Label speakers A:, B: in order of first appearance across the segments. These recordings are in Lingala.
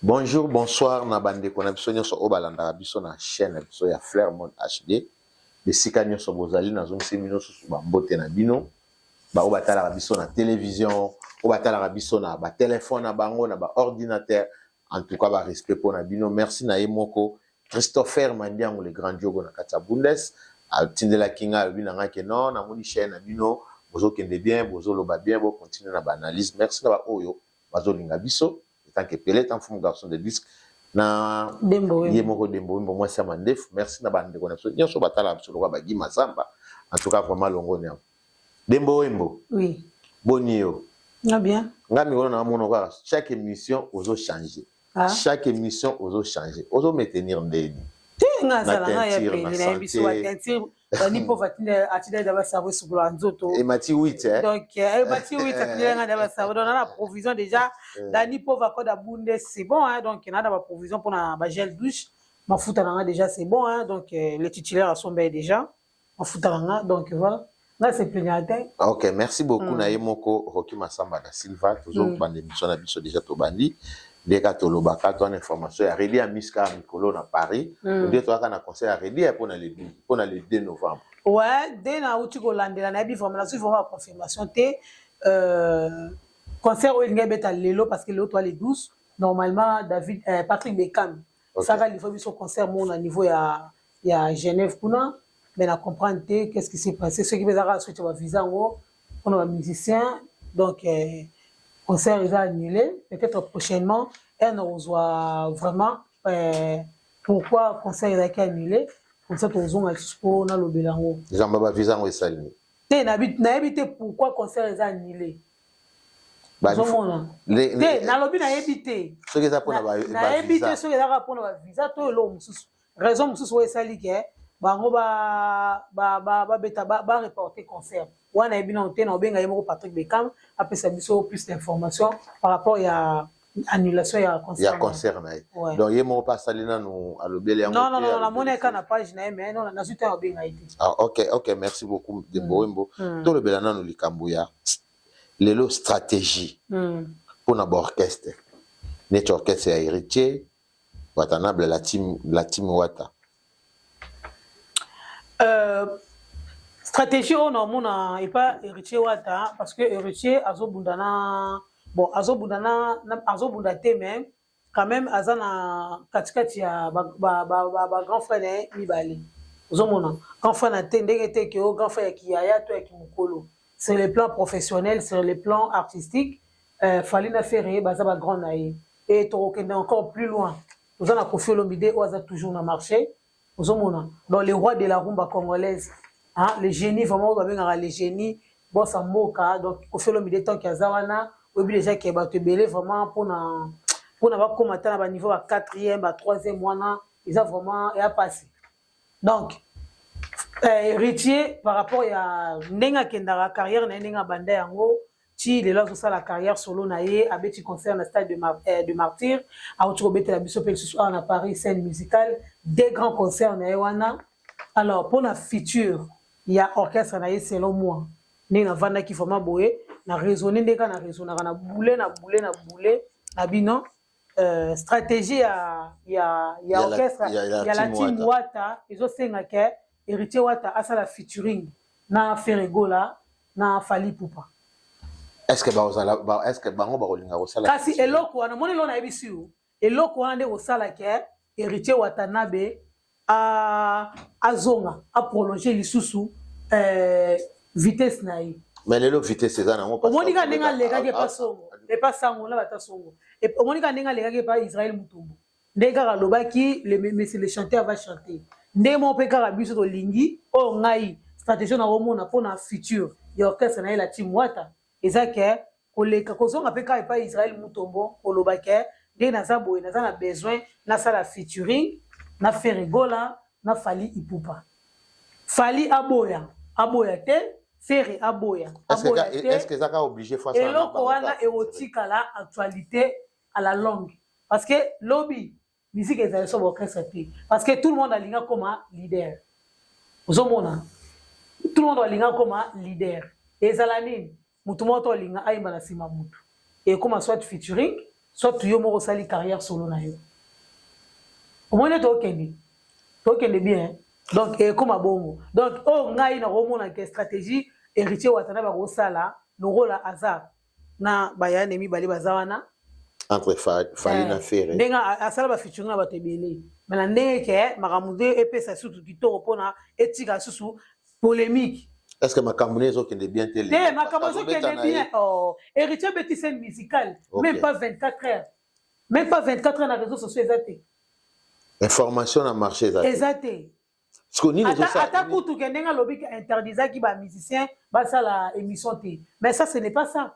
A: Bonjour, bonsoir na bandeko na biso nyonso oyo balandaka biso na chaîne na biso ya Flair Monde HD. Bisika nyonso bozali, nazongisi bino susu bambote na bino. Baoyo batalaka biso na télévision, oyo batalaka biso na batelefone na bango, na baordinateur, en tout cas barespect mpo na bino. Merci na ye moko Christopher Mandiango, le grand diogo na kati ya Bundes, atindelaki ngai, alobi na ngai ke non, namoni chaîne na bino, bozokende bien, bozoloba bien, bocontinue na baanalyse. Merci na baoyo bazolinga biso en tant que Pele Mfumu, garçon de disque, na
B: Dembo.
A: Ye moko Dembo Wimbo, mwasi ya mandefu. Merci na bandeko na biso nyonso batalaka biso lokola bagi Mazamba. En tout cas vraiment longoni yango. Dembo Wembo.
B: Oui.
A: Boni yo?
B: Ah, bien.
A: Nga mikolo na mona kaka chaque émission ozo changer.
B: Ah.
A: Chaque émission ozo changer, ozo maintenir ndeni?
B: Te, nga azala nga ya
A: teinture,
B: pene
A: na
B: nayebi so
A: santé.
B: Bateinture bani mpo atinda basavon esukola nzoto.
A: Emati 8, eh?
B: Donc emati 8, atindela nga da basavon, donc na provision déjà. Dani Pova code abunde, c'est bon, hein. Donc na na baprovision mpona bagel douche, mafuta na nga déjà, c'est bon, hein. Donc le titulaire asomba ye déjà mafuta na nga. Donc voilà, nga se plaignaka te.
A: Ok, merci beaucoup. Na ye moko Roki Masamba da Silva, tozobanda émission na biso déjà, tobandi nde kaka tolobaka to wana information ya Redi Amis kaka mikolo na Paris. Nde toyaka na concert ya Redi ya mpona le 12, mpona le 2 novembre.
B: Ouais, nde nauti kolandela, nayebi vraiment, nazwi vraiment baconfirmation te. Concert oyo elingi ebeta lelo, parce que lelo toa le 12 normalement, David Patrick Beckham saka livre biso concert moko na niveau ya Genève kuna, mais na comprendre te qu'est-ce qui s'est passé, soki mpe ezaka suite ya bavisa yango mpona bamusicien. Donc concert eza annulé. Peut-être prochainement ere na kozwa vraiment pourquoi concert ezalaki annulé, comme ça tozonga lisusu mpo nalobela yango.
A: Likambo ya bavisa yango esali nini?
B: Te, nayebi te pourquoi concert eza annulé. Ozomona te, nalobi nayebi te.
A: Soki eza mpona
B: Nayebi te soki ezaka mpona bavisa to eloko mosusu, raison mosusu oyo esali ke bango babeta, bareporte concert wana. Yebi nano te, na obenga ye moko Patrick Beckham apesa biso plus d'information par rapport ya annulation ya concert.
A: Ya concert na ye. Donc ye moko mpe asali nanu alobeli yango?
B: Non, non, non, namoni eka na page na ye, mais non, nazwi te obenga ye te.
A: Ah, ok, merci beaucoup, Dembo Wembo. Tolobela nanu likambo ya lelo, stratégie mpona baorchestre neti orchestre ya Héritier Watanabe, la team, la team Wata.
B: Stratégie oyo naomona epa Héritier Wata, parce que Héritier azobunda na, bon, azobunda na, azobunda te, mais quand même aza na katikati ya bagrand frère na ye mibale. Ozomona grand frère na te ndenge te ke o grand frère ya kiyaya to ya kimokolo. Sur le plan professionnel, sur le plan artistique, Fally na Ferre baza bagrand na ye. Et tokokende encore plus loin, toza na Koffi Olomide oyo aza toujours na marché. Ozomona, donc le roi de la rumba congolaise, hein, le génie vraiment oyo babengaka le génie bosa mboka. Donc Koffi Olomide, tant que aza wana, oyebi déjà ke bato ebele vraiment mpona bakóma ata na baniveau ba quatrième, ba troisième wana, eza vraiment eya pasi. Donc Héritier, par rapport ya ndenge akendaka carrière na ye, ndenge abanda yango ti lelo azosala carrière solo na ye, abeti concert na stade de Martyr, awuti kobetela biso mpe lisusu awa na Paris, scène musicale, deux grands concerts na ye wana. Alors mpona futur ya orchestre na ye, selon moi, ndenge navandaki vraiment boye na raisonne, ndenge kaka na raisonnaka na bule na bule na bule na bino, stratégie ya orchestre ya la team Wata ezosenga ke Héritier Wata asala featuring na Ferre Gola na Fally Ipupa.
A: Est-ce que bazala, est-ce que bango bakolinga kosala?
B: Kasi eloko wana moni, eloko nayebisi yo, eloko wana nde kosala ke Héritier Watanabe azonga aprolonge lisusu vitesse na ye.
A: Mais lelo vitesse eza nango.
B: Omoni kaka ndenge alekaki epa Songo, epa Sango na bata Songo. Omoni kaka ndenge alekaki epa Israel Mutombo, ndenge kaka alobaki: "Monsieur le chanteur va chanter." Ndenge moko mpe kaka biso tolingi oyo. Ngai stratégie nakomona mpona futur ya orchestre na ye la team Wata eza ke koleka kozonga mpe kaka epai Israel Mutombo, koloba ke ndenge naza boye, naza na besoin nasala featuring na Ferre Gola na Fally Ipupa. Fally aboya, aboya te, Ferre aboya, aboya te, eloko wana ekotikala actualité à la longue, parce que lobi musique ezali so baorchestre te, parce que tout le monde alinga koma leader. Ozomona, tout le monde alinga koma leader. Ezala nini, motu moko to alinga ayemba na nsima motu, ekóma soit featuring, Soit yo moko osali carrière solo na yo. Omoni nde tokende, tokende bien. Donc ekoma bongo. Donc oyo ngai nakomona ke stratégie Héritier Watanabe akosala lokola aza na bayane mibale baza wana
A: entre Fally na Ferre.
B: Ndenge asala ba featuring na bato ebele, mais na ndenge ke makambo nde epesa susu kitoko mpona etika susu polémique.
A: Est ce que makambo ne ezokende bien te?
B: Te, makambo ezokende bien. Oh, Héritier abeti scène musicale, même pas 24 heures, même pas 24 heures na réseaux sociaux eza te.
A: Information na marché eza
B: te. Eza te.
A: Siko nini?
B: Ata kutu ke ndenge alobi ke interdisaki bamusicien basala émission te, mais ça, ce n'est pas ça.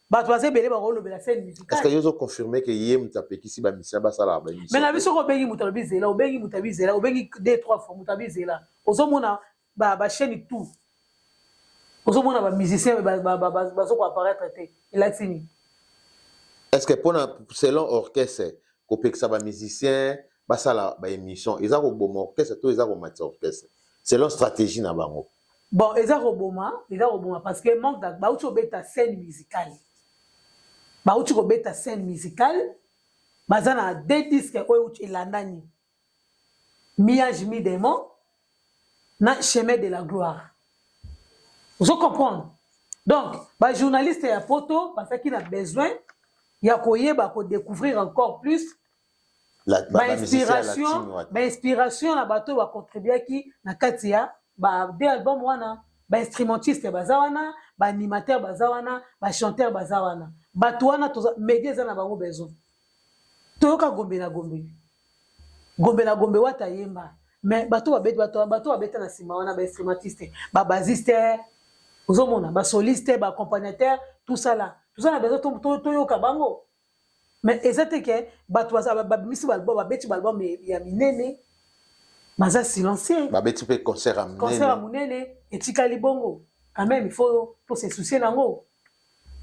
B: Bato baza ebele bakolobela scène musicale.
A: Est ce que yo ozoconfirme ke ye moto apekisi bamusicien basalaka baémission?
B: Mais na biso ko obengi moto, alobi zela, obengi moto, abi zela, obengi deux, trois fois, moto abi zela. Ozomona bachaîne tout, ozomona bamusicien bazokoapparaître te, elakisi nini?
A: Est ce que mpona selon orchestre, kopekisa bamusicien basala baémission eza koboma orchestre to eza komatisa orchestre selon stratégie na bango?
B: Bon, eza koboma, eza koboma parce que manque, bauti kobeta scène musicale, bauti kobeta scène musicale, baza na deux disques oyo elandani, Mi-ange mi-démon na Chemin de la gloire. Ozo comprendre? Donc bajournaliste ya poto bazalaki na besoin ya koyeba, kodécouvrir encore plus bainspiration, bainspiration na bato oyo bacontribuaki na kati ya ba deux album wana. Bainstrumentiste baza wana, baanimateur baza wana, bachanteur baza wana. Bato wana, média eza na bango besoin. Toyoka Gombe na Gombe, Gombe na Gombe, wata yemba, mais bato babeti, bato babeta na nsima wana, bainstrumentiste, babassiste, ozomona basoliste, baaccompagnateur, tout ça là, toza na besoin toyoka bango. Mais eza te ke bato babimisi baalbum, babeti baalbum ya minene, baza silencieux.
A: Babeti mpe concert ya
B: concert ya monene, etikali bongo. Quand même, il faut to se soucier nango.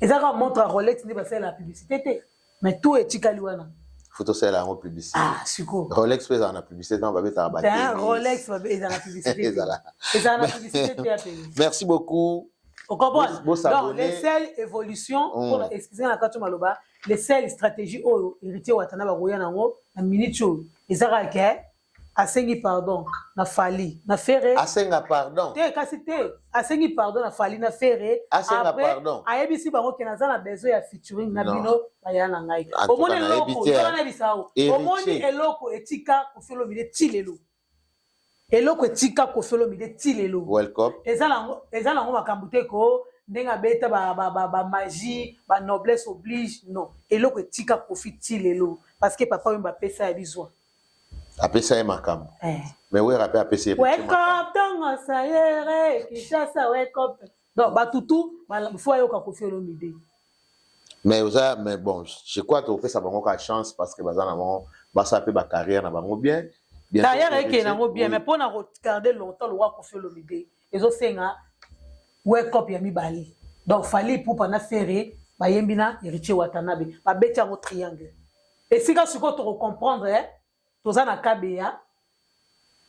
B: Eza kaka montre ya Rolex nde basalela publicité te, mais tout etikali wana.
A: Faut tosalela yango publicité.
B: Ah, sikoyo.
A: Rolex mpe ezala na publicité ntango babetaka.
B: Ba Rolex ezala na publicité, ezala na publicité te ya peli.
A: Merci beaucoup.
B: Ocomprendre? Donc les seules évolutions, mpona, excuse na kati maloba, les seules stratégie oyo Héritier Watana bakoya nango na minute oyo eza kaka ke asengi pardon na Fally na Ferre.
A: Asenga pardon?
B: Te, kasi te, asengi pardon na Fally na Ferre.
A: Asenga pardon.
B: Ayebisi bango ke naza na besoin ya featuring na bino, baya na ngai. Omoni eloko nayebisa o, omoni eloko etika Koffi Olomide ti lelo, eloko etika Koffi Olomide ti lelo, eza nango makambo te ko ndenge abeta bamagie, banoblesse oblige, non. Eloko etika Koffi ti lelo, parce que Papa Wemba apesa ya bizwa.
A: Apesa ye makambo, mais Wera mpe apesi ye.
B: Wake up, ntongo sayere Kinshasa, wake up. Donc batutu fo ayoka Koffi Olomide.
A: Mais oza, mais bon, je crois topesa bango ka chance parce que baza na bango, basala mpe bacarrière na bango bien.
B: Carrière ekende yango bien, mais mpona kogarder longtemps lokwa Koffi Olomide, ezosenga wake up ya mibale. Donc Fally Ipupa na Ferre bayembi na Héritier Watanabe, babeti yango triangle. Esika sikoyo tokocomprendre, toza na kabeya,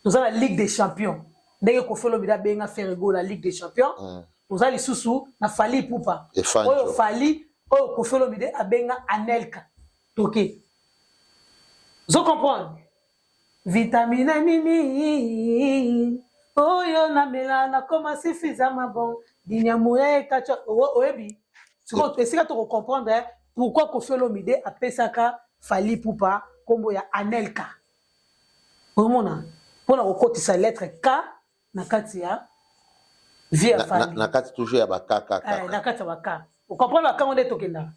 B: toza na Ligue des champions, ndenge Koffi Olomide abenga Ferre Gola Ligue des champions. Toza lisusu na Fally Ipupa oyo, Fally oyo Koffi Olomide abenga Anelka. Toke, ozo comprendre? Vitamine nini oyo namela, nakoma suffisamment bon, dinyamu ya ekacha. Oyebi sikoyo esika tokocomprendre pourquoi Koffi Olomide apesaka Fally Ipupa nkombo ya Anelka? Omona, mpona kokotisa lettre K na kati ya vie ya Fally.
A: Na kati toujours ya bakaka.
B: Na kati ya baka, ocomprendre bakango nde tokendaka.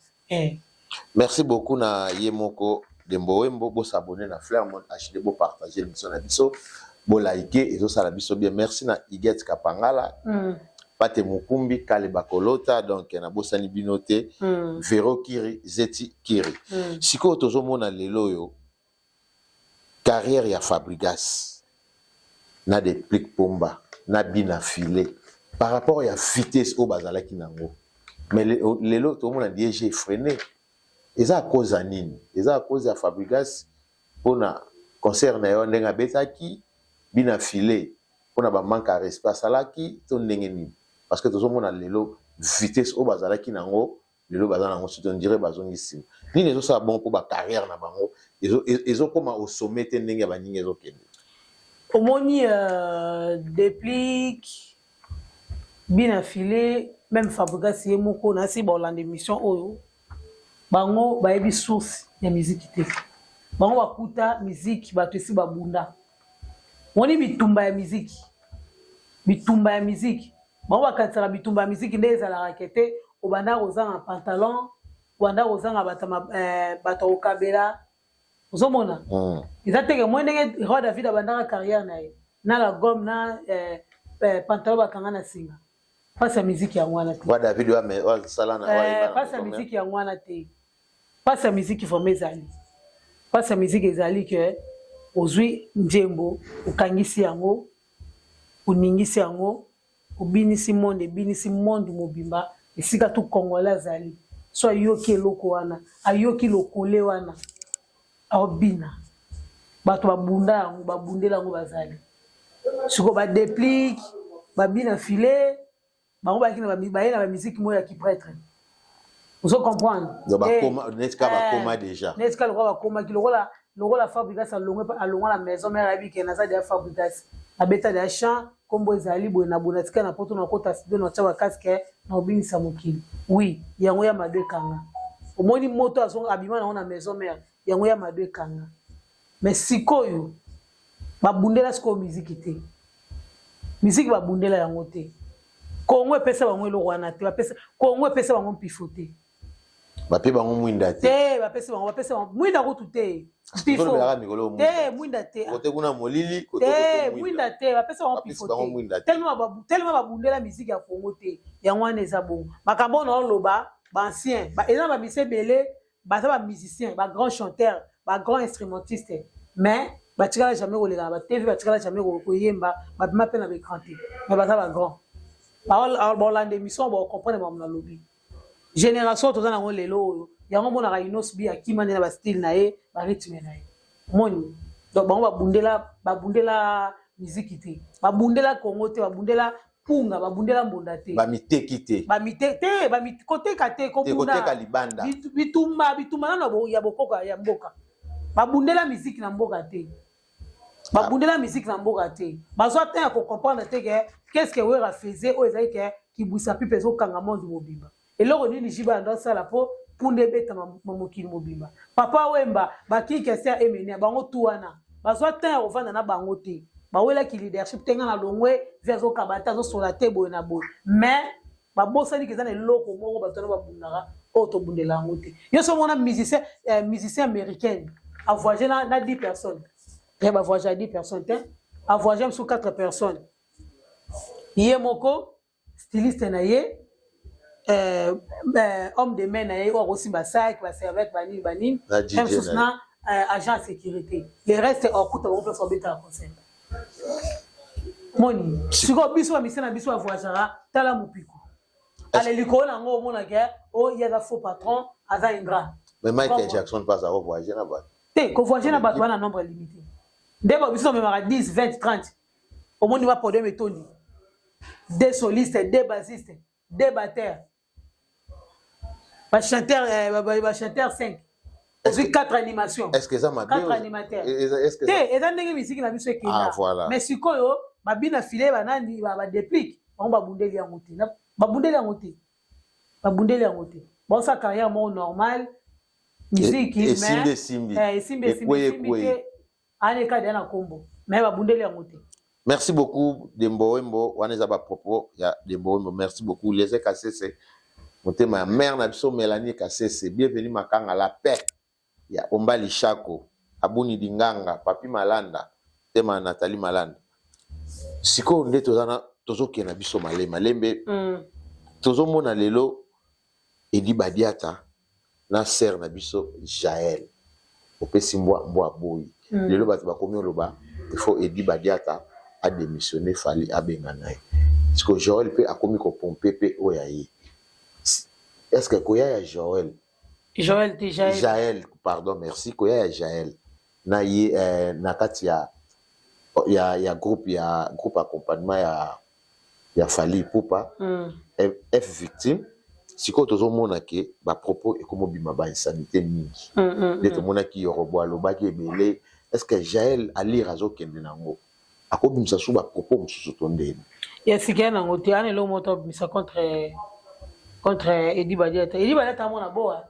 A: Merci beaucoup na ye moko Dembo Wembo. Bosabonner na Flair Monde HD, bopartage émission na biso, bolike, ezosala biso bien. Merci na Iget Kapangala, Pate Mukumbi Kale Bakolota. Donc nabosani bino te. Vero Kiri, Zeti Kiri. Sikoyo tozomona lelo oyo carrière ya Fabregas na Deplick Pomba na Bina File par rapport ya vitesse oyo bazalaki nango, mais lelo tozomona DG freiné. Eza à cause ya nini? Eza à cause ya Fabregas mpona concert na yo ndenge abetaki, Bina File mpona bamanque ya respect asalaki, to ndenge nini? Parce que tozomona lelo vitesse oyo bazalaki nango, lelo baza nango, surtout on dirait bazongi nsima. Nini ezosala bongo mpo bacarrière na bango ezokóma au sommet te ndenge ya baningi ezokende?
B: Omoni, Déplique, Bina File, même Fabregas ye moko, nasi baolanda émission oyo, bango bayebi source ya miziki te. Bango bakuta miziki, bato esi babunda. Moni bitumba ya miziki, bitumba ya miziki, bango bakanisaka bitumba ya miziki nde ezalaka ke te obanda kozanga pantalon, obanda kozanga bato bato kokabela. Ozomona, eza teke moi ndenge roi David abandaka carrière na ye na la gomme na pantalon bakanga na singa. Mpasi ya miziki yango wana te.
A: Roi David asala
B: na mpasi ya miziki yango wana te. Mpasi ya miziki vraiment ezali, mpasi ya miziki ezali ke ozwi nzembo, okangisi yango, oningisi yango, obinisi monde, ebinisi monde mobimba. Esika tu Congolais azali, so ayoki eloko wana, ayoki lokole wana, aobina. Bato babunda yango, babundela yango, bazali sikoyo baDéplique, babina file, bango bayaki na baye na bamiziki moko ya kiprêtre, ozo comprendre?
A: Neti ka bakoma déjà.
B: Neti ka lokola bakomaki, lokola Fabregas alongwe, alongwa na maison mère, ayebi ke naza deya Fabregas, abeta deya chant, nkombo ezali boye na boye, natika na poto, nakota studio, natia bacasque, na obinisa mokili. Oui, yango ya mado ekanga. Omoni moto azonga, abima nango na maison mère, yango ya mado ekanga. Mais sikoyo babundela sikoyo miziki te, miziki babundela yango te. Kongo epesa bango eloko wana te. Bapesa Kongo, epesa bango mpifo te.
A: Bape bango mwinda te.
B: Te, bapesa bango, bapesa bango mwinda kutu te.
A: Mpifo
B: te, mwinda te.
A: Kote kuna molili.
B: Te, mwinda te, bapesa bango mpifo te. Tellement babundela miziki ya Kongo te, yango wana eza bongo. Makambo oyo naoloba, baancien, eza na bamusicien ebele, baza bamusicien, bagrand chanteur, bagrand instrumentiste, mais batikala jamais koleka na baTV, batikala jamais koyemba, babima mpe na baécran te, mais baza bagrand. Baolanda émission, baocomprendre makambo nalobi. Génération toza nango lelo oyo, yango omonaka Innoss'B akima nde na bastyle na ye, barythme na ye. Omoni, donc bango babundela, babundela miziki te, babundela Congo te, babundela punga, babundela mbunda te.
A: Bamiteki te.
B: Bamite te, koteka te.
A: Kobunda libanda.
B: Bitumba, bitumba nano ya bokoka ya mboka. Babundela miziki na mboka te, babundela miziki na mboka te. Bazwa temps ya kocomprendre te ke qu'est-ce que Wera faisait oyo ezali ke kibwisa pipe ezokanga monde mobimba. Eloko nini jiba ando asala mpo punda ebetama mokili mobimba? Papa Wemba, bakikester, emenia bango tu wana, bazwa temps ya kovanda na bango te. Bawelaki leadership te. Nga na longwe, vi azokaba te, azosola te, boye na boye, mais babosani ke eza na eloko moko bato wana babundaka oyo tobundela yango te. Yo so omona musicien, musicien américaine avoyage na 10 personnes te, bavoyage ya 10 personnes te, avoyage mosusu 4 personnes, ye moko, styliste na ye, homme de main na ye oyo akosimba sac, baservette, banini banini, mosusu na agent ya sécurité. Le reste okuta bango place babetaka concert. Moni sikoyo biso bamusicien na biso bavoyageaka, tala mopiko ale likolo nango, omonaka oyo ye aza faux patron, aza ingrat.
A: Mais Michael Jackson mpe aza kovoyage na bato.
B: Te, kovoyage na bato wana nombre limité nde ba biso tomemaka 10, 20, 30. Omoni ba podium etondi, deux solistes, deux bassistes, deux batteurs, bachanteur, bachanteur 5, ozwi 4 animations.
A: Est ce que eza mabe?
B: 4 animateurs te, eza ndenge misiki na biso ekenda. Mais sikoyo babina file, banani, baDéplique, bango babundeli yango te, babundeli yango te, babundeli yango te. Baosala carrière moko normale, miziki.
A: Esimbi, esimbi.
B: Esimbi, esimbi, esimbi te, ana ekadi ya na nkombo, mais babundeli yango te.
A: Merci beaucoup, Dembo Wembo. Wana eza bapropos ya Dembo Wembo. Merci beaucoup, Lieze Kasese, motema ya mare na biso Mélanie Kasese. Bienvenu Makanga, la paix ya Ombali Shako, Abuni Dinganga, Papi Malanda, motema ya Nathalie Malanda. Sikoyo nde toza na, tozokende na biso malembe malembe. Tozomona lelo Edi Badiata na sœur na biso Jael, opesi mbwa, mbwa boyi. Lelo bato bakomi oloba il faut Edi Badiata adémissionne, Fally abenga na ye. Sikoyo Joel mpe akomi kopompe mpe oyo ya ye. Est ce que koya ya Joel
B: Joel te, Jael.
A: Jael, pardon, merci. Koya ya Jael na ye na kati ya groupe, ya groupe accompagnement ya Fally Ipupa, F Victime. Sikoyo tozomona ke bapropos ekomobima, bainsanité mingi. Nde tomonaki Yorobo alobaki ebele. Est ce que Jael alire azokende nango, akobimisa su bapropos mosusu to ndeni?
B: Ya sika ya nango te. Ana eloko moko tobimisa contre Edi Badiata. Edi Badiata amona boa.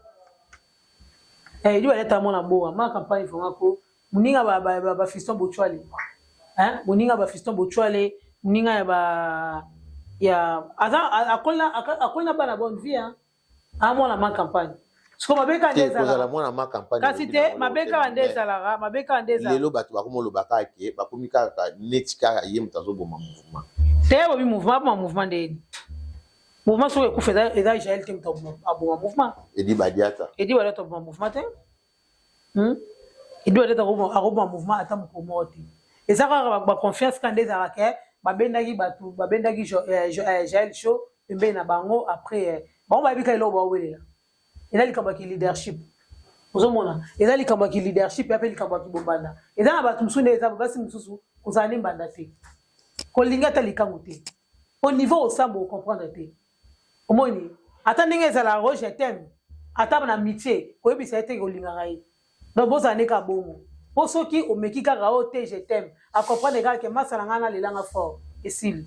B: Edi Badiata amona boa ma campagne vraiment ko moninga bafiston Bochwale, hein? Moninga bafiston Bochwale, moninga ya ba ya aza akoli na bana bonne vie, hein? Amona ma campagne siko mabe kaka nde
A: te kozala mwana ma campagne.
B: Kasi te, mabe kaka nde ezalaka, mabe kaka nde ezalaka.
A: Lelo bato bakomi oloba kaka ke bakomi kaka neti kaka ye moto azoboma mouvement.
B: Te, bobi mouvement, aboma mouvement ndeni? Mouvement soki ekufa, eza Jael te moto aboma mouvement.
A: Edi Badiata.
B: Edi Badiata aboma mouvement te, Edi Badiata akoboma mouvement ata mokolo moko te. Eza kaka baconfiance kaka nde ezalaka ke babendaki bato, babendaki Jael Show pembeni na bango. Après bango bayebi kaka eloko bawelela. Eza likambo ya ki-leadership, ozomona, eza likambo ya ki-leadership ya mpe likambo ya kibombanda. Eza na bato mosusu nde eza basi mosusu kozala nde mbanda te, kolinga ata likango te, po niveau osamba ocomprendre te. Omoni ata ndenge ezala ro je t'aime, ata na amitié koyebisa ye te kolingaka ye. Donc bozala nde kaka bongo, mpo soki omeki kaka oyo te je t'aime, acomprendre kaka ke masala ngai nalelanga fort, esili.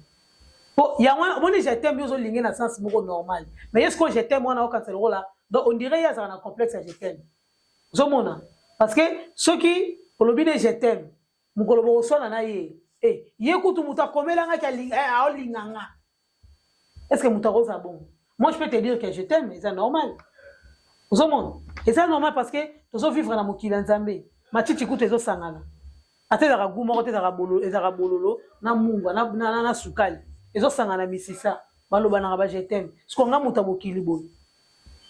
B: Po yango wana omoni je t'aime, yo ozolinge na sens moko normal, mais ye sikoyo je t'aime wana okanisa lokola, donc on dirait ye azalaka na complexe ya je t'aime. Ozomona, parce que soki olobi ne je t'aime, mokolo bokoswana na ye, eh, ye kutu moto akomelangaki aolinga nga. Est ce que moto akozala bongo? Moi, je peux te dire que je t'aime eza normal. Ozomona, eza normal parce que tozovivre na mokili ya Nzambe. Matiti kutu ezosangana, ata ezalaka gu moko te, ezalaka bololo na mungwa na sukali, ezosangana misisa, balobanaka ba je t'aime. Siko nga moto ya mokili boye,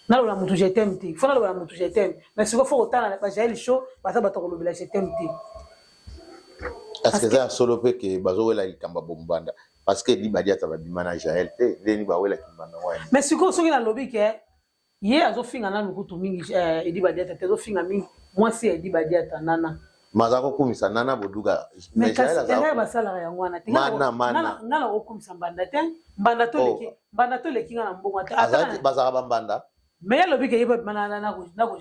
B: naloba motu je t'aime te? Faut naloba na motu je t'aime. Mais sikoyo faut kotala bajael Show, baza bato ya kolobela je t'aime te.
A: Est ce que eza ya solo mpe ke bazowela likambo ya bombanda? Parce que Edi Badiata babima na Jael te, ndeni bawelaki mbanda wana?
B: Mais sikoyo soki nalobi ke ye azofinga nanu kutu mingi Edi Badiata te, azofinga mingi mwasi ya Edi Badiata, Nana.
A: Maza kokumisa Nana Boduga.
B: Mais kasi erreur basalaka yango wana te.
A: Mana mana.
B: Nga na kokumisa mbanda te, mbanda to leki, oh. Mbanda to leki nga na mbongo ata.
A: Bazalaka bambanda.
B: Mais alobi ke ye babima na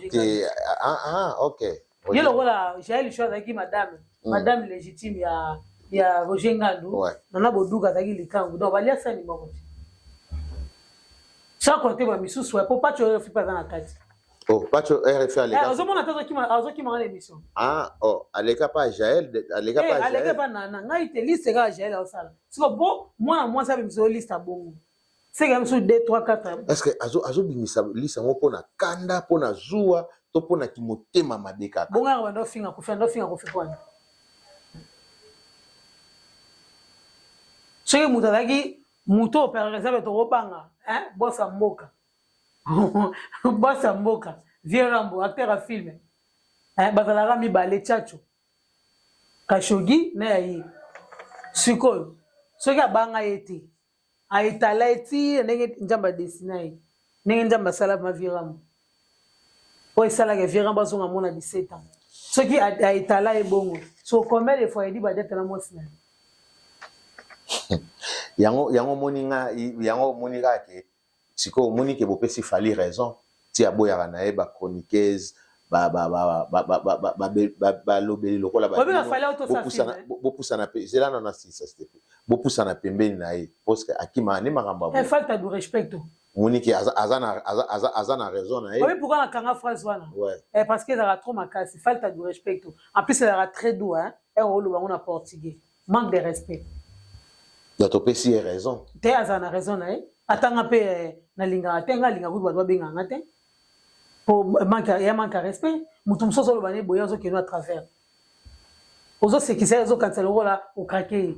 A: te. Ah, ah, ok.
B: Ye lokola Jael Show azalaki madame, madame légitime ya Roger Ngandu. Nana Boduga azalaki likangu, donc balia sani moko te, sans compter bamisusu po Pacho oyo fipe aza na kati.
A: Oh, Pacho RFI aleka.
B: Ozomona te, azokima wana émission.
A: Ah, oh, aleka pa Jael, aleka pa Jael.
B: Aleka pa Nana, ngai te, liste kaka Jael aosala. Siko po mwana mwasi abimisa yo liste abongo. Seka mosusu 2 3 4.
A: Est-ce que azobimisa liste yango mpona kanda, mpona zuwa to mpona kimotema mabe kaka?
B: Bongo yaka banda ofinga Kofi, anda ofinga Kofi pwani. Soki moto azalaki moto oyo par exemple tokobanga, hein, bosa mboka. Bosa mboka, vieux Rambo, acteur ya film. Hein, bazalaka mibale Tchatcho. Khashoggi na ya ye. Sikoyo soki abanga ye te, aetala ye ti ndenge Nzambe adesina ye, ndenge Nzambe asala ma vieux Rambo. Oyo esalaka vieux Rambo azonga mona 17 ans. Soki aetala ye bongo, so combien de fois Edi Badiata na mwasi na ye?
A: Yango omoni nga, yango omoni kaka ke sikoyo omoni ke bopesi Fally raison ti aboyaka na ye bachroniqueuse, balobeli lokola bopusana pe zela nano asisa te, bopusana pembeni na ye parce que akimaka nde makambo.
B: Falta du respect.
A: Omoni ke aza na raison na ye.
B: Oyebi pourquoi nakanga phrase wana? Eh, parce que ezalaka trop makasi, falta du respect. En plus ezalaka très doux, hein, oloba yango na portugais, manque de respect.
A: Ya topesi ye raison.
B: Te, azala na raison na ye. Atanga mpe nalingaka te, nga alingaka kutu bato babengaka nga te, po manque ya manque ya respect. Moto mosusu azoloba ne boye, azokende à travers, ozosekisa ye, azokanisa lokola okrake ye.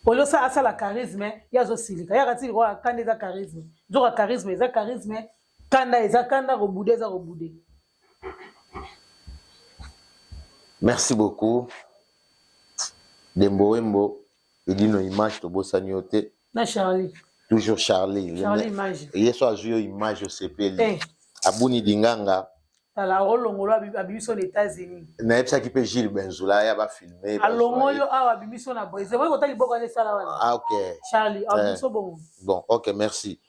B: Olio asala charisme, ye azosilika, ye akati lokola kanda eza charisme. Nzoka charisme eza charisme, kanda eza kanda, kobude eza kobude.
A: Merci beaucoup Dembo Wembo Edino Image, tobosani yo te.
B: Na Charlie.
A: Toujours Charlie.
B: Charlie Image.
A: Ye so azwi yo image, osepeli eh. Abuni Dinganga.
B: Tala, olongolo abimiso na États-Unis.
A: Nayebisaki mpe Gilles Benzula ya bafilme.
B: Alongoli awa, abimiso na Brésil. Oyi kota liboko wana esala wana.
A: Ah, ok.
B: Charlie abimiso bongo.
A: Bon, ok, merci.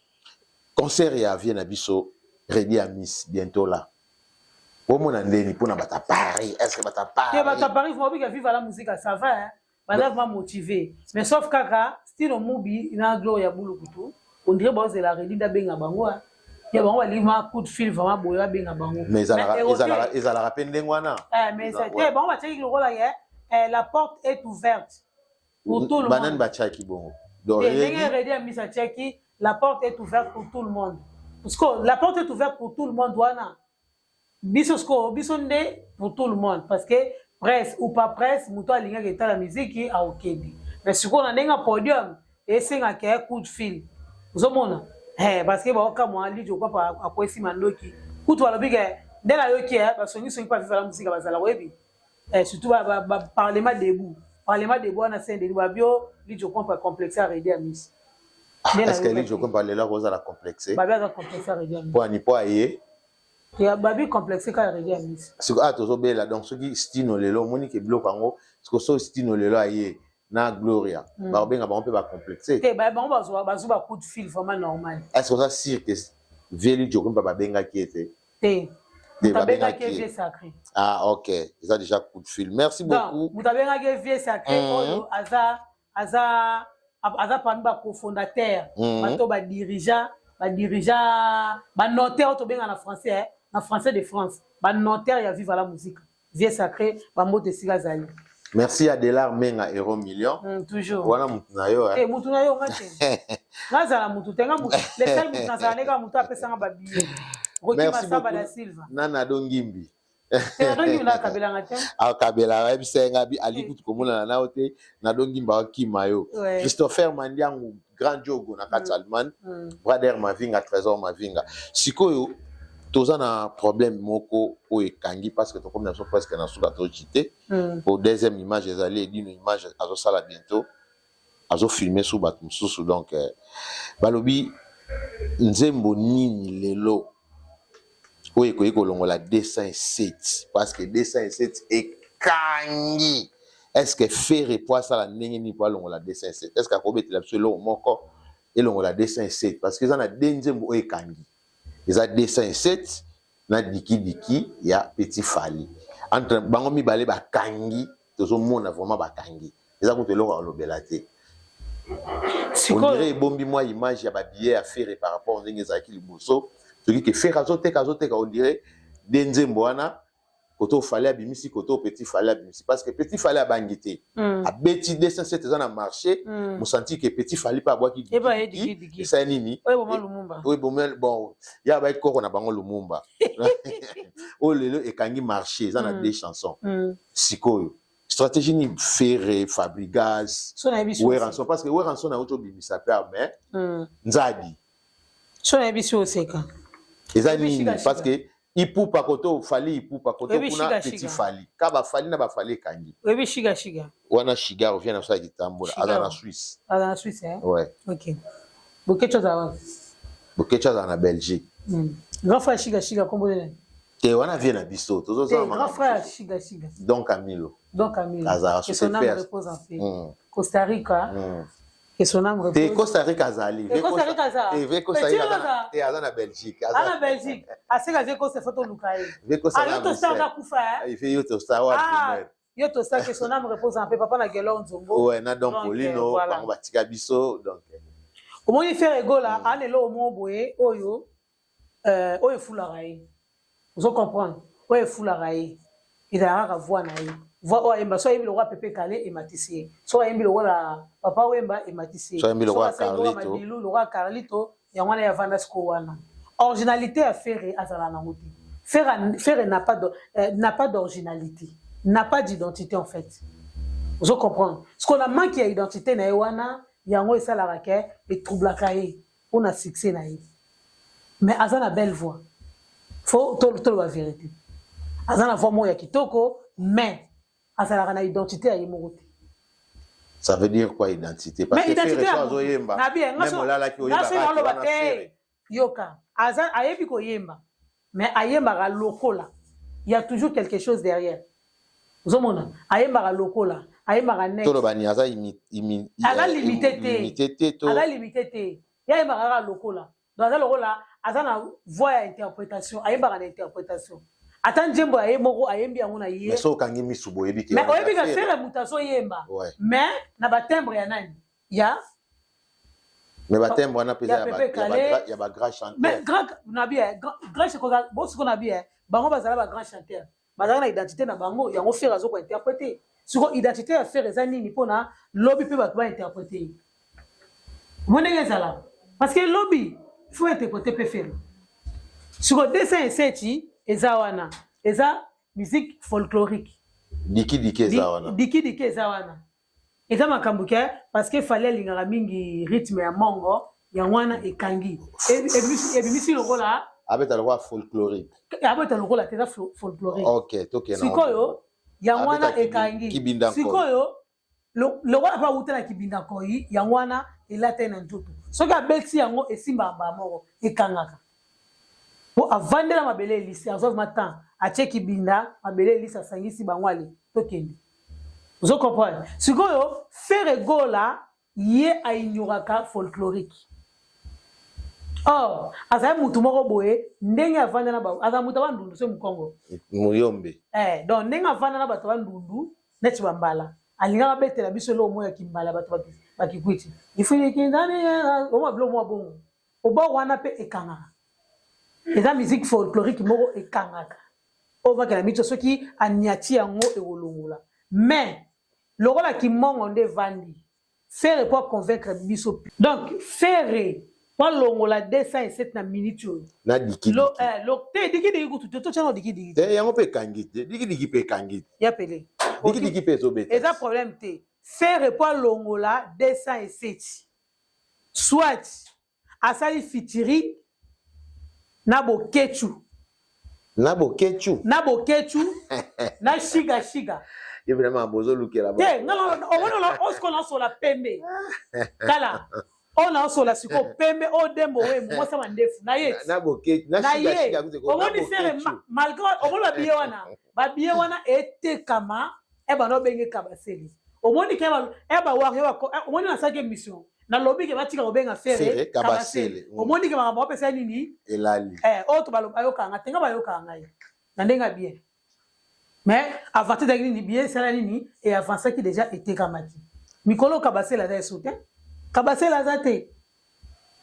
A: Concert ya vie na biso Reddy Amis bientôt là. Omona ndeni pona bata Paris, est-ce que bata Paris?
B: Te bata Paris, faut bika viva la musique ça va hein. Baza vraiment motivé. Mais sauf kaka Stino Mubi na Gloria Bulukutu, on dirait bazela Reddy ndabenga bango hein. Ya bango balingi ma coup de fil vraiment boye babenga bango.
A: Mais ezalaka ezalaka pe ndenge wana.
B: Eh mais te bango batiaki lokola ye eh, la porte est ouverte pour tout le monde.
A: Banani batiaki bongo?
B: Donc ndenge Reddy Amis atiaki la porte est ouverte pour tout le monde. Parce que la porte est ouverte pour tout le monde wana. Biso sikoyo biso nde pour tout le monde parce que presse ou pas presse moto alingaki etala miziki aokende mais sikoyo na ndenge ya podium esengaka ya coup de fil ozomona eh, parce que baokamwa lijo kwapa akwesi mandoki kutu balobi ke nde nayoki eh, basongisongi mpe aviva la mosika bazala koyebi eh, surtout ba, ba, ba parlement debout parlement debout wana saint denis babio lijo kwapa complexe ya redi ya misi.
A: Est ce que lijo kwapa lelo akozala complexe?
B: Babi aza complexe ya redi ya misi
A: po ani po aye
B: Ya babi complexe kaka Reddy Amisi.
A: Siko awa tozobela donc soki Stino lelo omoni ke biloko yango siko soki Stino lelo aye na Gloria bakobenga bango pe ba complexe.
B: Te ba bango bazwa bazwi ba coup de fil vraiment normal.
A: Est ce que oza sur que vieux Lidjo Kumpa babengaki ye te?
B: Te.
A: Te
B: Moto abengaki
A: babengaki
B: ye
A: ye.
B: vieux sacré.
A: Ah ok eza dejà coup de fil. Merci
B: Donc
A: beaucoup.
B: moto abengaki ye vieux sacré oyo aza aza aza parmi ba cofondateur bato ba dirigea ba dirigea ba notaire oyo tobenga na français eh, na français de France ba notaire ya Viva la Musica vieux sacré ba mbote esika azali.
A: Merci Adelar Menga Euro Million.
B: Toujours.
A: Wana mutu na yo
B: eh. Eh mutu na yo nga te. Nga zala mutu te nga mutu. Le seul mutu nazala nde kaka mutu apesa nga ba billets. Rocky Masaba da Silva.
A: Nana Dongimbi.
B: Akabelanga
A: akabelaka yebisa ye nga bi ali kutu komonana na yo te nadongi mba akima yo. Christopher Mandiangu grand jogo na kati Allemagne, brader Mavinga Trésor Mavinga. Sikoyo toza na problème moko oyo ekangi parce que tokomi na biso presque na suka tochite po deuxième image ezali edino image azosala bientôt azo filmer sur bato mosusu donc balobi nzembo nini lelo oyo ekoki kolongola 207 parce que 207 ekangi. Est ce que Ferre po asala ndenge nini po alongola 207? Est ce que akobetela biso eloko moko elongola 207? Parce que eza na deux nzembo oyo ekangi, eza 207 na diki diki ya petit Fally. Entre bango mibale bakangi, tozomona vraiment bakangi, eza kutu eloko ya kolobela te. On dirait ebombi mwa image ya ba billets ya Ferre par rapport ndenge ezalaki liboso. Soki ke Ferre azoteka azoteka, on dirait de nzembo wana koto Fally abimisi, koto petit Fally abimisi, parce que petit Fally abangi te, abeti 207 eza na marché, mosanti ke petit Fally pe abwaki diki diki esali nini
B: oyo eboma Lumumba,
A: oyo eboma bon ya ba koko na bango Lumumba oyo lelo ekangi marché eza na deux chansons. Sikoyo stratégie ni Ferre Fabregas Werrason, parce que Werrason auti obimisa pe mais Nzadi
B: so nayebi si oseka
A: eza nini, parce que Ipupa koto Fally Ipupa koto kuna petit Fally ka ba Fally na ba Fally ekangi.
B: Oyebi Shiga Shiga?
A: Wana Shiga revient na sa kitambola aza na Suisse.
B: Aza na Suisse eh?
A: Ouais.
B: OK. Boketshu aza wapi?
A: Boketshu aza na Belgique.
B: Grand frère Shiga Shiga kombo nini?
A: Te wana vie na biso tozo
B: zama. Grand frère Shiga Shiga.
A: Don Camilo.
B: Don Camilo.
A: Aza
B: Que son âme repose en paix. Costa Rica. Que son âme repose.
A: Te Costa Rica azali.
B: Te Costa Rica aza.
A: Te ve Costa Rica aza. Te aza na Belgique.
B: Aza na Belgique. Aseka ve Costa faut toluka ye.
A: Ve Costa.
B: Ah yo to star na kufa
A: eh. Ve yo to star wa.
B: Ah yo to star que son âme repose en paix papa na Gelor Nzongo.
A: Ouais na Don Polino bango batika biso donc.
B: Omoni Ferre Gola ana eloko moko boye oyo oyo efulaka ye. Ozo comprendre? Oyo efulaka ye ezalaka kaka voix na ye. Voix oyo ayemba soki ayembi lokola Pepe Kalle ematisi ye. Soki ayembi lokola Papa Wemba ematisi ye.
A: Soki ayembi lokola
B: Soki asali lokola
A: Carlito.
B: Madilu, lokola Carlito, yango wana ye avanda sikoyo wana. Originalite ya Ferre azalaka nango te. Ferre, Ferre n'a pas de, n'a pas d'originalite, n'a pas d'identite en fait. Ozo comprendre? Sikoyo na manque ya identite na ye wana, yango esalaka ke e troublaka ye pona succès na ye. Mais aza na belle voix. Faut toloba verite. Aza na voix moko ya kitoko mais azalaka na identité ya ye moko te.
A: Ça veut dire quoi identité? Parce
B: Mais
A: que
B: identité
A: Ferre
B: ya
A: azo yemba.
B: Na bien,
A: Même olalaki oyeba
B: nga so
A: kaka
B: naloba
A: wana
B: te.
A: Ferre.
B: Yoka, aza ayebi koyemba mais ayembaka lokola. Il y a toujours quelque chose derrière. Ozomona, ayembaka lokola, ayembaka net.
A: Toloba ni aza imi, imi,
B: Aza limité te.
A: limité te to.
B: Aza limité te. Ye ayembaka kaka lokola. Donc aza lokola aza na voix ya interprétation, ayembaka na interprétation. Ata nzembo ya ye moko ayembi yango na ye.
A: Mais soki okangi misu boye, oyebi ke
B: mais oyebi ka Ferre moto azoyemba. Mais na batimbre ya nani ya
A: Mais batimbre wana mpe eza ya bagrand chanteur.
B: Mais grand na bi grand bosiko na bi bango bazala ba grand chanteur, bazalaka na identité na bango. Yango Ferre azo kointerpréter. Siko identité ya Ferre eza nini mpona lobi mpe bato bainterpréter ye mo ndenge ezala? Parce que lobi faut interpréter mpe Ferre. Siko 207 eza wana, eza musique folklorique.
A: Dikidiki eza wana.
B: Dikidiki eza wana, eza makambo ke parce que Fally alingaka mingi rythme ya mongo, yango wana ekangi, ebimisi lokola
A: Abeta lokola folklorique.
B: Abeta lokola te, eza folklorique.
A: Ok, tokende.
B: Sikoyo yango wana ekangi. Sikoyo lokola mpe awuta na kibinda koi, yango wana elata ye na nzoto. Soki abeti yango, esimbaka mbala moko, ekangaka po avandela mabele elisi, azwa vraiment temps, atie kibinda mabele elisi, asangisi bango, ale tokende. Ozo comprendre? Sikoyo Ferre Gola, ye aignoraka folklorique. Or azali mutu moko boye, ndenge avanda na aza mutu abandundu so mokongo.
A: Muyombe.
B: Donc ndenge avanda na bato bandundu neti bambala, alingaka abetela biso eloko moko ya kimbala, bato bakikwiti ifunikindani omwa biloko mwa bongo. Obor wana mpe ekangaka, eza musique folklorique moko ekangaka oyo vakela miso. Soki aniati yango, ekolongola. Mais lokola kimongo nde evandi, Ferre po aconvaincre biso, donc Ferre po alongola 207 na minute oyo.
A: Na dikidiki.
B: Te, dikidiki kutu te, totyana dikidiki.
A: Te, yango mpe ekangi te, dikidiki mpe ekangi te.
B: Ya pele.
A: Dikidiki mpe ezobeta.
B: Eza problème te. Ferre po alongola 207, soit asali featuring na Bokechu.
A: Na Bokechu.
B: Na Bokechu na Shiga Shiga.
A: Ye vraiment bozolukela.
B: Te, omoni osiko naosola pembe, tala oyo naosola sikoyo pembe oyo, dembo oyo mwasa mandefu na ye.
A: Na Bokechu na
B: Shiga Shiga. Omoni Ferre, malgré omoni babiye wana, babiye wana etekama, ebanda obenge Kabasele. Omoni ke e bawari, omoni nasalaki émission, nalobi ke batika kobenga Ferre Kabasele. Omoni ke makambo bapesa nini?
A: Elali.
B: Oyo to bayokanga te, nga bayokanga ngai na ndenge ya bien, mais avance ezalaki nini? Bien, esala nini? E avançaki déjà, etekamaki. Mikolo Kabasele aza esu te, Kabasele aza te,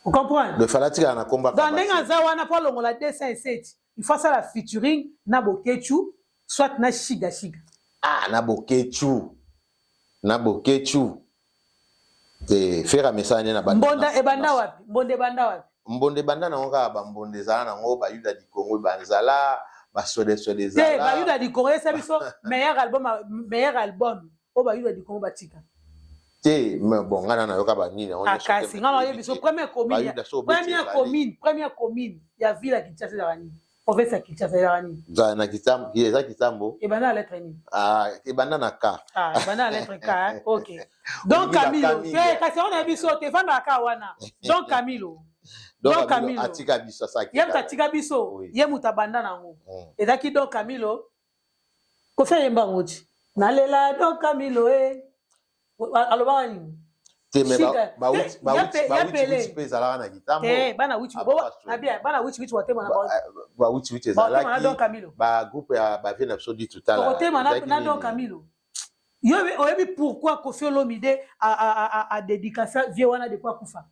B: ocomprendre?
A: Le Fally atikala na komba.
B: Donc ndenge aza wana, mpo alongola 207, il faut asala featuring na Bokechu, soit na Shiga Shiga.
A: Ah, na Bokechu, na Bokechu te. Ferre amesana nde na
B: Mbonda ebanda wapi? Mbonda ebanda wapi?
A: Mbonda ebanda nango kaka, bambonda ezala nango, bayuda di Congo banzala baswedeswede.
B: Ezala bayuda di Congo esa biso meilleur album, meilleur album oyo bayuda di Congo batika.
A: Te, mais bon, ngai na nayoka banini yango.
B: Kasi ngai nayebi biso première commune, première commune, première commune ya ville ya Kinshasa ezalaka nini? Province ya Kinshasa ezalaka nini?
A: Zala na Kitambo, eza Kitambo.
B: Ebanda na lettre nini?
A: Ah, ebanda na K.
B: Ah, ebanda na lettre K, ok. Donc Camilo te, kasi yango nayebi so te, efandaka ka wana. Donc Camilo.
A: Donc Camilo atika biso asaki.
B: Ye moto atika biso, ye moto abanda nango. Ezalaki Don Camilo. Kofi ayemba yango ti nalela Don Camilo e alobaka nini?
A: Te, mais bawuti mpe ezalaka na Kitambo.
B: Bana bana wichi wichi watema.
A: Bawuti wichi ezalaki bagroupe ya bavie na biso di
B: tutala. Otema na Don Camilo. Yo oyebi pourquoi Kofi Olomide adédicaça vie wana depuis akufa?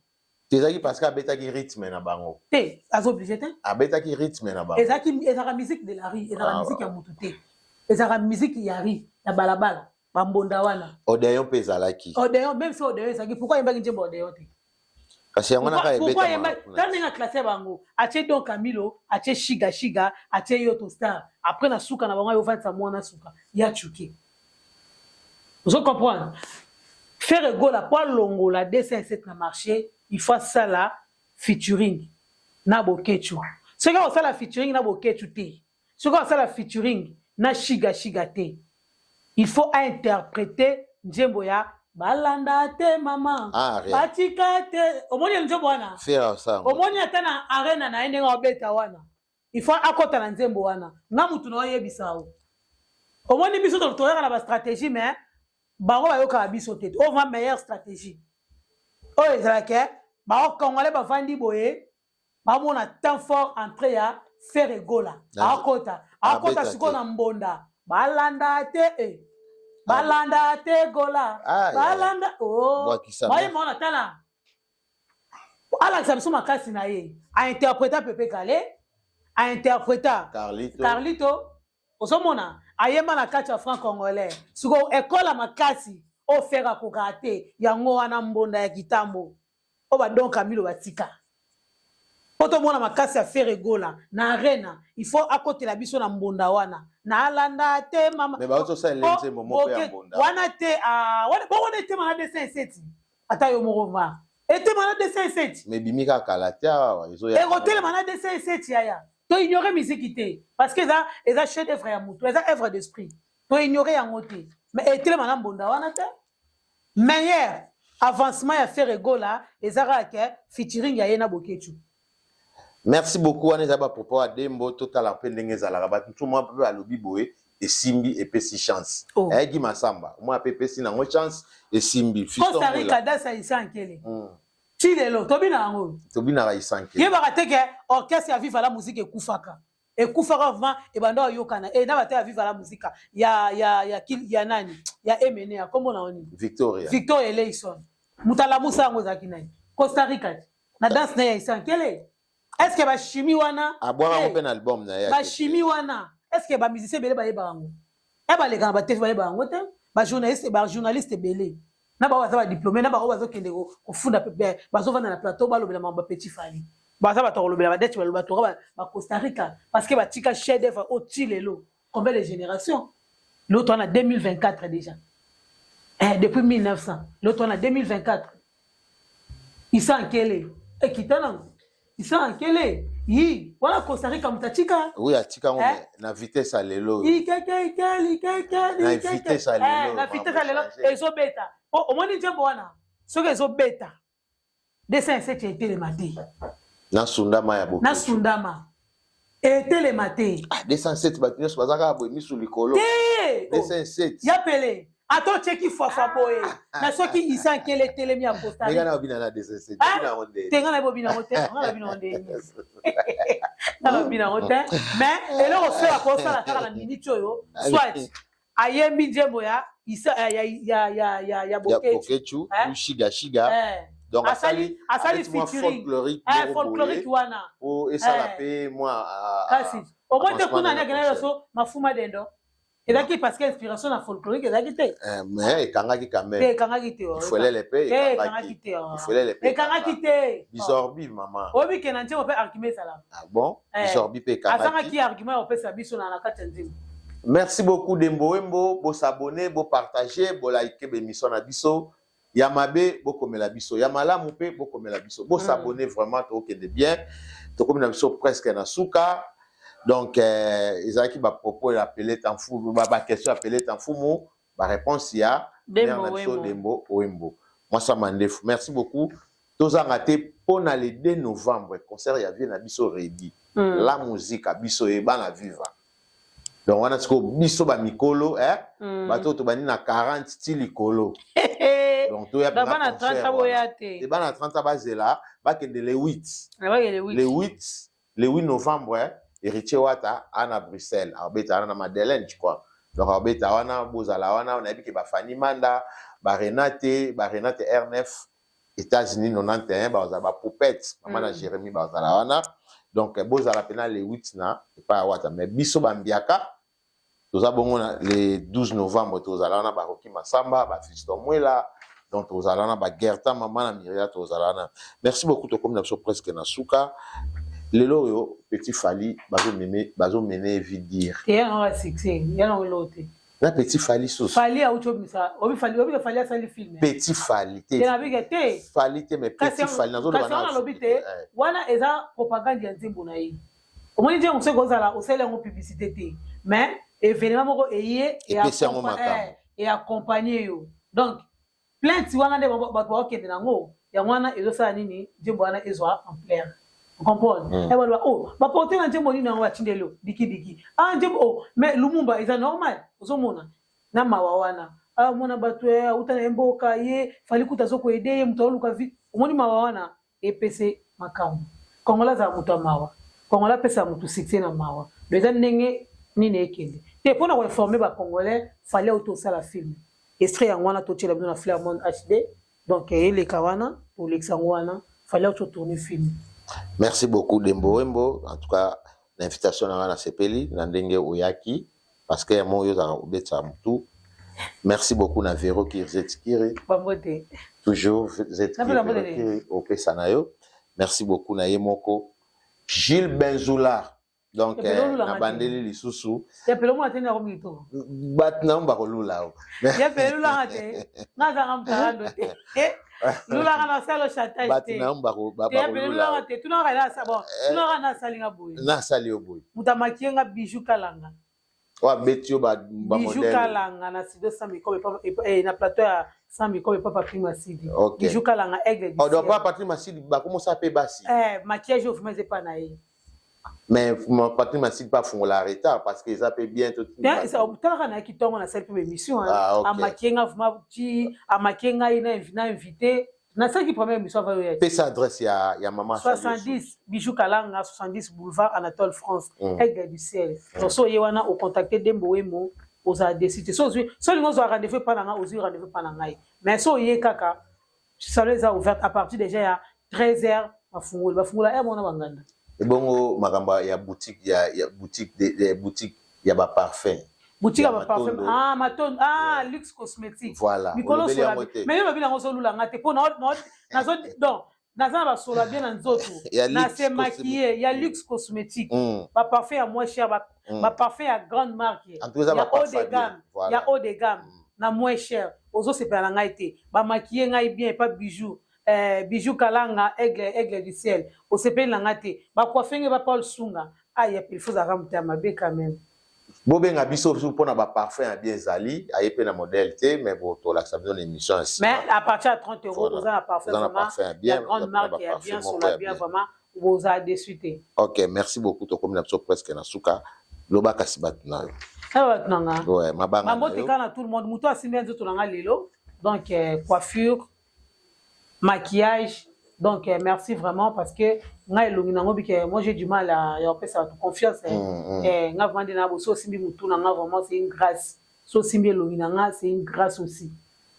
A: Ezalaki parce que abetaki rythme na bango.
B: Te, aza obligé te.
A: Abetaki rythme na bango.
B: Ezalaki, ezalaka musique de la rue, ezalaka musique ya motu te, ezalaka musique ya rue, ya balabala, bambonda wana.
A: Odeon mpe ezalaki.
B: Odeon, même si Odeon ezalaki, pourquoi ayembaki nzembo Odeon te?
A: Kasi yango naka.
B: Ebetama ndenge aclasse bango, atie Don Camilo, atie Shiga Shiga, atie Yoto Star. Après na suka na bango, ayovandisa mwana suka ya Chuke. Ozo comprendre? Ferre Gola po alongola 207 na marché, il faut asala featuring na Bokechu. Soki akosala featuring na Bokechu te, soki akosala featuring na Shiga Shiga te, il faut ainterpréter nzembo ya balanda te mama.
A: Ah,
B: batika te. Omoni nzembo wana, omoni ata na arena na ye ndenge abeta wana, il faut akɔta na nzembo wana. Nga mutu na oyebisa o, omoni biso toyaka na bastratégie, mais bango bayokaka biso te. Oyo va meilleure stratégie oyo ezalaka, baocongolais bavandi boye. Bamona temps fort entrée ya Ferre Gola. Akota, akota sikoyo na mbonda. Balanda te eh. Balanda te Gola. Balanda oh. Baye mona tala. Alakisa biso makasi na ye. A interpreta Pepe Kale, a interpreta
A: Carlito.
B: Carlito ozomona ayemba na kati ya franc congolais sikoyo ekola makasi oyo Ferre akokaka te yango wana mbonda ya kitambo oyo ba Don Camilo batika po tomona makasi ya Ferre Gola na arena il faut akotela biso na mbonda wana na alanda te mama
A: mais ba osalela nzembo moko ya mbonda
B: wana te ah wana bongo na etema na 207 ata yo moko va etema na 207
A: mais bimi kaka kala te awa ezoya
B: ekotelema na 207 yaya to ignorer musique te parce que eza eza chef d'œuvre ya mutu eza œuvre d'esprit to ignorer yango te mais etelema na mbonda wana te. Meilleur avancement ya Ferre Gola eza kaka ke featuring ya ye na Boketshu.
A: Merci beaucoup wana eza ba propos ya Dembo totala mpe ndenge ezalaka bato mosusu mwa mpe balobi boye esimbi epesi chance oh. Eh, Guy Masamba mwa mpe epesi nango chance esimbi
B: Costa Rica dasa isankele ti lelo tobina yango
A: tobinaka isankele
B: yebaka te ke orchestre ya Viva la musique ekufaka ekufaka vraiment ebanda oyokana e na bata ya Viva la Musica ya ya ya ya nani ya Emene ya kombo na nini
A: Victoria
B: Victoria Eleison moto alamusa yango ezalaki nani Costa Rica na danse na ya Isankele est-ce que ba chimie wana
A: abwaka yango mpe na album na ye
B: ba chimie wana est-ce que ba musiciens ebele bayebaka yango e baleka na batefi bayebaka yango te ba journaliste ba journaliste ebele na bango baza ba diplôme na bango bazokende kofunda bazovanda na plateau balobela makambo ba petit Fally baza bato ya kolobela badeti baloba toka ba Costa Rica parce que batika chef d'œuvre oyo ti lelo combien de génération lelo toa na 2024 déjà eh, depuis 1900 lelo toa na 2024 Isa Nkele ekita nango Isa Nkele yi wana Costa Rica moto atika
A: oui atika yango eh? na vitesse ya lelo
B: ikeke ikeli ikeke
A: na vitesse ya lelo
B: eh, na vitesse ya lelo ezobeta po omoni nzembo wana soki ezobeta 207 etelema te
A: na sundama ya
B: na sundama etelema te.
A: Ah, 207 bato nyonso baza kaka boye misu likolo
B: te
A: 207
B: ya pele ata otyeki fwafwa boye na soki isa nkele etelemi ya
A: kostanga na obina na 207
B: te nga na bobina yango te nga na bina yango nde nga na bobina yango te mais eloko soki akosala kaka na minute oyo soit ayembi nzembo ya isa ya ya ya ya ya
A: Boketshu eh? shiga shiga
B: eh.
A: Donc
B: asali asali featuring
A: folklorique
B: eh, folklorique wana
A: po esala pe mwa
B: kasi omoni te kuna ndenge na so mafuma dendo ezalaki parce que inspiration na folklorique ezalaki te
A: eh, mais ekangaki quand même
B: te ekangaki te
A: ifolele pe
B: ekangaki te
A: ifolele pe
B: ekangaki te
A: bizorbi mama
B: oyebi ke na nzembo pe argument ezalaka
A: ah bon bizorbi pe ekangaki
B: azangaki argument ya kopesa biso na kati ya nzembo.
A: Merci beaucoup Dembo Wembo, bo s'abonner, bo partager, bo liker ba emission na biso. Ya mabe bokomela biso, ya malamu pe bokomela biso. Bo s'abonner vraiment tokende bien. Tokomi na biso presque na suka. Donc euh, ezalaki ba propos ya Peleta Mfumu, ba, ba question ya Peleta Mfumu, ba réponse ya
B: Dembo
A: na biso
B: Wembo.
A: Dembo Wembo. Mwasa Mandefu. Merci beaucoup. Tozanga te pona le 2 novembre concert ya vie na biso Reddy. La musica biso ye bana viva. Donc wana sikoyo biso ba mikolo eh bato oyo tobandi na 40 ti likolo. Donc toya
B: Ba
A: pena
B: bana
A: concert
B: 30 boya
A: wana.
B: te.
A: Te bana 30 bazela bakende le 8.
B: Bakende le 8.
A: Le 8 le 8 novembre eh, Héritier Wata a na Bruxelles akobeta wana na Madeleine je crois. Donc akobeta wana bozala wana nayebi ke ba Fanny Manda, ba Renate, ba Renate R9 Etats-Unis 91 bazala ba poupette mama na Jérémie bazala wana donc bozala pena le 8 na epai ya Wata mais biso ba mbiaka toza bongo na le 12 novembre tozala wana ba Rocky Masamba ba Fiston Mwela donc tozala wana ba Gerta mama na Mireya tozala wana merci beaucoup tokomi na biso presque na suka lelo oyo petit Fally bazomeme bazomene vie dire
B: te ya nango succès ya nango eloko te
A: Na petit Fally susu.
B: Fally auti obimisa obi Fally obi Fally asali film.
A: Petit Fally te.
B: Te na bike te.
A: Fally te mais petit Fally nazo loba
B: na. Kasi lobi te wana eza propagande ya nzembo na ye. Omoni nzembo soki ozala osali yango publicité te mais événement moko eye
A: epesi yango makambo
B: e accompagner yo. Donc Plainte wana nde bato bakokende na yango, yango wana ezosala nini nzembo wana ezwa ampleur. Comprendre? Mm. Baloba oh, ba porter na nzembo nini yango batindeli yo diki diki. Ah nzembo oh, mais Lumumba eza normal. Ozomona na mawa wana. Ah mona bato eh auta na mboka ye, fali kuta azoko aider ye moto aluka vie. Omoni mawa wana epese makambo. Congolais azala moto ya mawa. Congolais apesaka moto succès na mawa. Donc eza ndenge nini ekende te pona ko informer ba congolais fallait auto osala film. Extrait yango wana totiela bino na Flair Monde HD. Donc eleka wana tolekisa yango wana fallait auto tourner film.
A: Merci beaucoup Dembo Wembo. En tout cas, l'invitation na nga nasepeli na ndenge oyaki parce que yango oyo ozalaka kobetisa motu. Merci beaucoup na Vero Kirzetkiri.
B: Bambote.
A: Toujours Zetkiri Vero Kiri opesa na yo. Merci beaucoup na ye moko Gilles Benzoula. Donc eh, na bandeli lisusu.
B: Ya pelo mwa tena ko mito.
A: Bat na mba kolula o.
B: Ya pelo langa te. Nga zanga mtarando te. Eh, lulanga na salo chantage te.
A: Bat na mba ko ba
B: Ya pelo lulanga te. Tuna ka la sa bon. Eh. Tuna ka na salinga boye.
A: Na sali yo boye.
B: Mutamakie nga bijou kalanga.
A: Oyo abeti yo ba ba
B: Bijou
A: modèle.
B: Kalanga na studio sans micro epa epa eh, na plateau ya sans micro epa Patrick Masidi.
A: Ok.
B: Bijou Kalanga aigle du
A: Oh, donc
B: ciel.
A: pa Patrick Masidi bakomosala mpe basi.
B: Eh, maquillage oyo vraiment eza epa na ye.
A: Mais Patrick Masidi mpe afungola retard parce que eza mpe bien to
B: Te, talaka na yaki ntongo nasali mpe baémission
A: Ah, ok.
B: amakie nga vraiment ti amakie ngai na invité nasalaki première émission avant oyo ya
A: Pesa adresse ya mama
B: 70 Bijou Kalanga 70 boulevard Anatole France Aigle du ciel. Donc so oye wana o contacter Dembo Wemo ozala déçu te. So ozwi so olingi ozwa rendez-vous epa na ngai ozwi rendez-vous epa na ngai. Mais so oye kaka salon eza ouverte à partir déjà ya 13h bafungoli bafungola heure moko na banganda.
A: Ebongo makambo ya boutique ya boutique de boutique ya ba parfum.
B: Boutique ya ba parfum ah matondo ah luxe cosmétique.
A: Voilà.
B: Mikolo sola mais yo lobi yango ozolula nga te po na nazo donc naza na basola bien na nzoto na se maquiller ya luxe cosmétique ba parfum ya moins cher ba ba parfum ya grande marque ya haut de gamme ya haut de gamme na moins cher ozosepela na ngai te ba maquiller ngai bien pa bijoux eh, bijou kalanga aigle aigle du ciel osepeli na ngai te ba coiffe ngai ba Paul Sunga ah ya il faut zaka moto ya mabe quand même.
A: Bobenga biso mpona ba parfum ya bien ezali aye mpe na modèle te mais bo tolakisa bino na émission ya
B: nsima. Mais à partir ya 30 euros oza na parfum vraiment
A: ya bien
B: ya grande marque ya bien sola bien vraiment bozala déçu te.
A: Ok, merci beaucoup tokomi na biso presque na suka loba kasi bato na yo.
B: Na bato na nga.
A: Ouais, mabanga na yo.
B: Bambote kaka na tout le monde moto asimbi ya nzoto na nga lelo donc coiffure maquillage donc merci vraiment parce que ngai elongi nango bike moi j'ai du mal à ya kopesa bato confiance eh, nga vraiment nde na boso osimbi motu na nga vraiment c'est une grâce so osimbi elongi na nga c'est une grâce aussi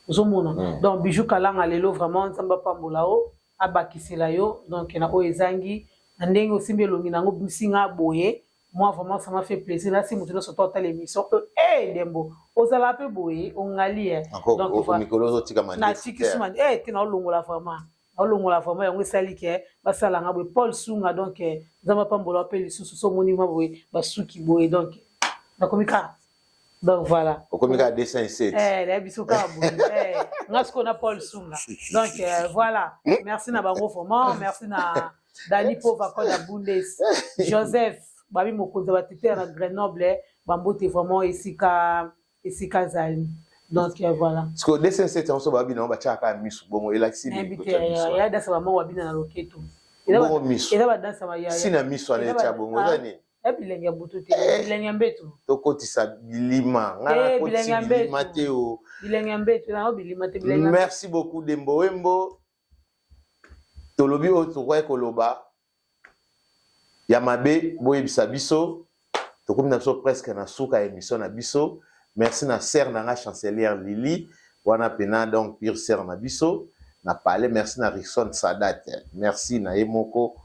B: ozomona donc bijou kalanga lelo vraiment nzambe apambola o abakisela yo donc na oyo ezangi na ndenge osimbi elongi nango obimisi nga boye. Moi vraiment ça m'a fait plaisir là si mutu nionso to atala émission euh eh dembo ozala pe boye ongali eh
A: donc mikolo ozotika
B: mandefu na tiki suma eh te na olongola vraiment na olongola vraiment yango esali ke basala nga boye Paul Sunga donc nzambe apambola pe lisusu so omoni ma boye basuki boye donc nakomi kaka donc voilà
A: okomi kaka 207
B: eh nayebi biso kaka boye eh nga sikoyo na Paul Sunga donc voilà merci na bango vraiment merci na Dani Pova Koda Bundes Joseph babi mokonzi ya batetela na Grenoble bambote vraiment esika esika azali donc voilà
A: sikoyo 207 yango so babi nango batiaka kaka misu bongo elakisi
B: nini kotia misu ya dansa bamoko babina na loketo
A: bongo misu
B: eza badansa bayaya
A: si na misu wana etya bongo eza nini
B: ya bilenge ya butu te bilenge ya mbeto
A: tokotisa bilima nga nakotisi bilima te o
B: bilenge ya mbeto yango bilima te bilenge
A: merci beaucoup Dembo Wembo Tolobi oyo tokokaki koloba ya mabe boyebisa biso tokomi na biso presque na suka ya emission na biso merci na sœur na nga chancelière Lily wana pena donc pure sœur na biso na palais merci na Rickson Sadat merci na ye moko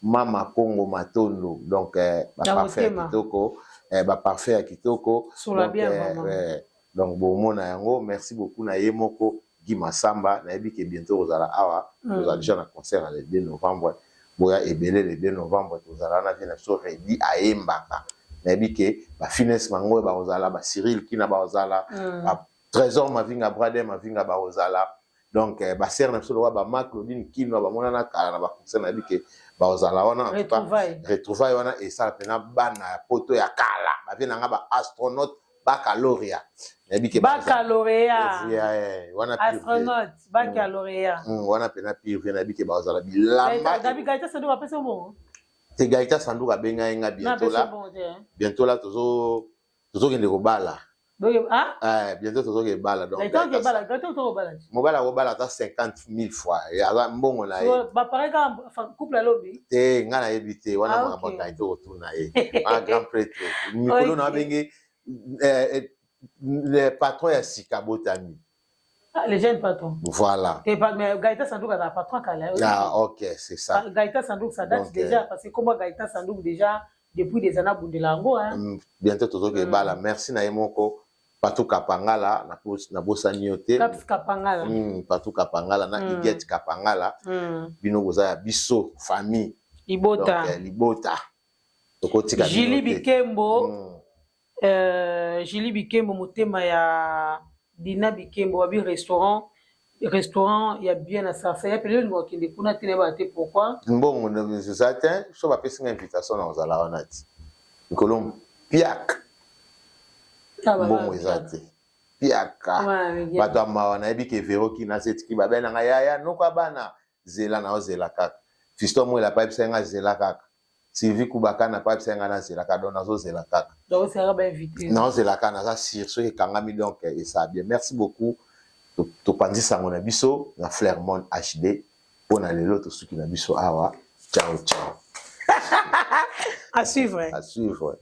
A: mama Kongo Matondo donc eh, ba parfum ya kitoko eh, ba parfum ya kitoko donc, eh, eh, donc bomona yango merci beaucoup na ye moko Guy Massamba nayebi ke bientot kozala awa tozala dejà na concert ya le 2 novembre boya ebele le 2 novembre tozala wana vie na biso Reddy ayembaka nayebi ke ba Fines Mangoyo bakozala ba Cyril Kina bakozala ba Tresor Mavinga Braden Mavinga bakozala donc ba sœur na biso lokola ba Ma Claudine Kinwa bamonana kala na ba concert nayebi ke bakozala wana en tout cas retrouvailles wana esala pena bana ya poto ya kala ba vie na nga ba astronaute baccalauréat nayebi ke
B: baccalauréat
A: wana
B: astronaute baccalauréat
A: wana pena pire vie nayebi ke bazala bilamba
B: Gabi Gaëtan Sanduka apesa bongo
A: te Gaëtan Sanduka abengai nga bientôt là bientôt là tozokende kobala.
B: Ah?
A: Eh, bientôt tozoki ebala donc mobali akobala ata 50 000 fois aza mbongo na ye te ngai nayebi te wana ah, makambo akangi to kotuna ye wana grand prêtre mikolo na abenge eh, eh, patron ya sika botami.
B: Ah, les jeunes patrons.
A: Voilà.
B: Et pas, mais Gaëtan Sandouk a patron kala.
A: Ah, ok, c'est ça.
B: Gaëtan Sandouk, ça date Donc, déjà, parce que comment Gaëtan Sandouk déjà, depuis des années, Bundelango, hein.
A: Bientôt, tozoki mm. ebala. Merci na ye moko. Patou Kapangala, na bosani yo te.
B: Caps Kapangala.
A: Patou Kapangala, na Iguette Kapangala. Bino boza ya biso, famille.
B: Libota.
A: Donc, libota. Tokotika
B: bino Julie te. Bikembo. Julie Bikembo motema ya Dina Bikembo babi restaurant restaurant ya bien na Sarsa ya pele olingo akende kuna te nayebaka te pourquoi.
A: Mbongo eza te so bapesi nga invitation na kozala wana ti mikolo piak mbongo eza te piaka bato ya mawa nayebi ke vero kinasi etiki babe na nga yaya noko ya bana zela na ozela kaka fiston mwela pa yebisa nga zela kaka Sylvie Kubakana pa yebisa nga nazela kaka donc nazozela kaka. Nazozela kaka naza sur soki ekangami donc esa bien. Merci beaucoup. Topanzi sango na biso na Flairmont HD mpo na lelo tosuki na biso awa. Ciao ciao.
B: À suivre.
A: À suivre.